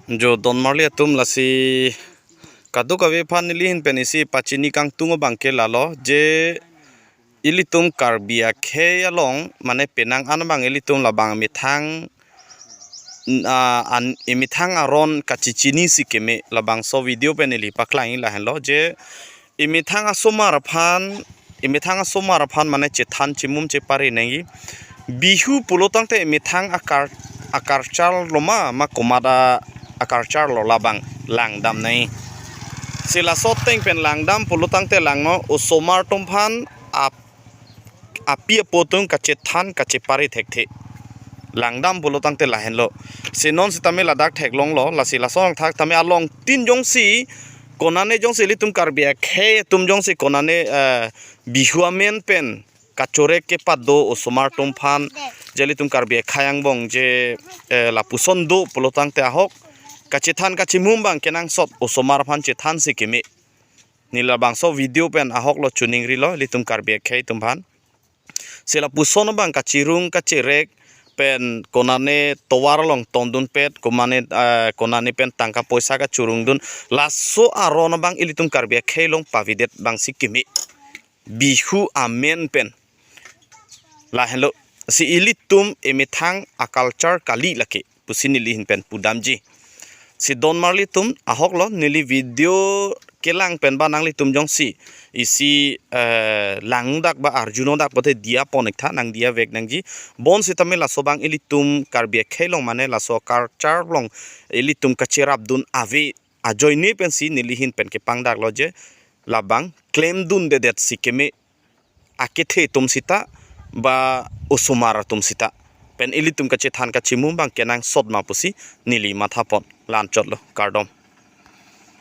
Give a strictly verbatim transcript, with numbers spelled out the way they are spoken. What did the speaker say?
Jo donmarli atum, lasi kadokave aphan nelihin pen isi pachini kangtung abang ke lalo je ilitum Karbi akhei along mane penang an abang ilitum labang methang, ah, an, emethang aron kachechinisi keme, labangso video pen neli paklang-i lahenlo je emethang asomar aphan, emethang asomar aphan mane chethan chemum chepare nangji. Bihu pulo tangte emethang akar, a-culture lo ma, ma komat a-culture lo, labang langdam nangji. Si laso ateng pen langdam pulo tangte langnon, osomar atum aphan ap, api apo atum kachethan kachepare thekthe. Langdam pulo tangte lahenlo. Si non sitame ladak theklonglo, lasi laso angthak tame along tin jongsi, konane jongsi ilitum Karbi akhei atum jongsi konane, eh, Bihu amen pen kachorek kepat do osomar atum aphan, je ilitum Karbi akhei angbong je, eh, lapuson do pulo tangte ahok kachethan kachemum abang kenangsot, osomar aphan chethansi keme. Neli labangso video pen ahok lo choningrilo ilitum Karbi akhei atum aphan. Si lapuson abang kachirung kacherek pen konane tovar along tondunpet, komane, eh, konane pen tangka poisa kachurungdun, laso aron abang ilitum Karbi akhei along pavedet abangsi keme. Bihu amen pen. Lahenlo, si ilitum emethang a-culture kali lake pusi nelihin pen pudamji. Si donmarli atum, ahok lo, neli video kelang pen ba nanglitum jongsi isi, eh, langdak ba arjunodak pote diya pon-iktha, nang diya vek nangji. Bonsitame laso abang ilitum Karbi akhei along mane laso culture along ilitum kacherapdun ave ajoine pensi nelihin pen kepangdaklo je labang klemdundedetsi keme, akethe atum sita ba osomar atum sita pen ilitum kachethan kachemum abang kenangsot ma pusi neli mathapon. La-anchotlo, kardom.